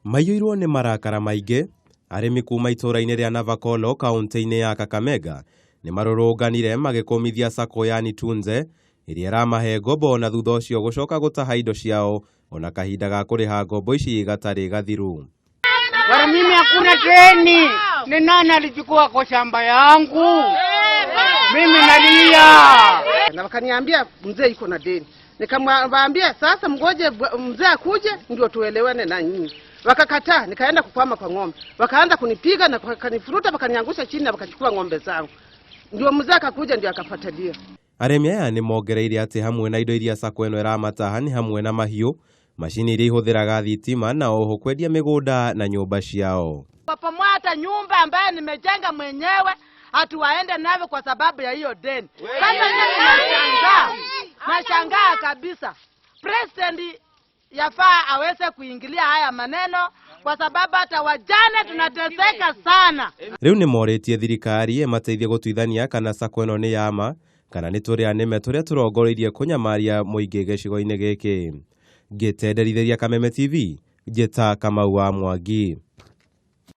Maiyũirwo nĩ marakara maingĩ, arĩmi kuma itũũra-inĩ rĩa Navakolo kaũntĩ-inĩ ya Kakamega nĩ marũrũnganire magĩkũmithia sacco ya Nitunze ĩrĩa ĩramahe ngombo na thutha ũcio gũcoka gũtaha indo ciao ona kahinda ga kũrĩha ngombo ici gatarĩ gathiru. Bwana, mimi hakuna deni. Ni nani alichukua kwa shamba yangu? Mimi nalia. Na wakaniambia mzee iko na deni, nikamwambia sasa mgoje mzee akuje ndio tuelewane na nyinyi. Wakakataa, nikaenda kukwama kwa ng'ombe, wakaanza kunipiga na wakanifuruta, wakaniangusha chini na wakachukua ng'ombe zangu. Ndio mzee akakuja, ndio akafuatilia. Arĩmi aya nĩ mongereire atĩ hamwe na indo iria sacco ĩno ĩramataha nĩ hamwe na mahiũ, macini iria ihũthĩraga thitima na oho kwendia mĩgũnda na nyũmba ciao. Wapomoa hata nyumba ambayo nimejenga mwenyewe ati waende navyo kwa sababu ya hiyo deni. Sasa mimi nashangaa, nashangaa kabisa. President yafaa aweze kuingilia haya maneno kwa sababu hata wajane tunateseka sana. Rĩu nĩ morĩtie thirikari ĩmateithie gũtuithania kana sacco ĩno nĩ ya ma kana nĩ tũrĩa nĩme tũrĩa tũrongoreirie kũnyamaria mũingĩ gĩcigo-inĩ gĩkĩ. Ngĩtenderithĩria Kameme TV, njĩta Kamau wa Mwangi.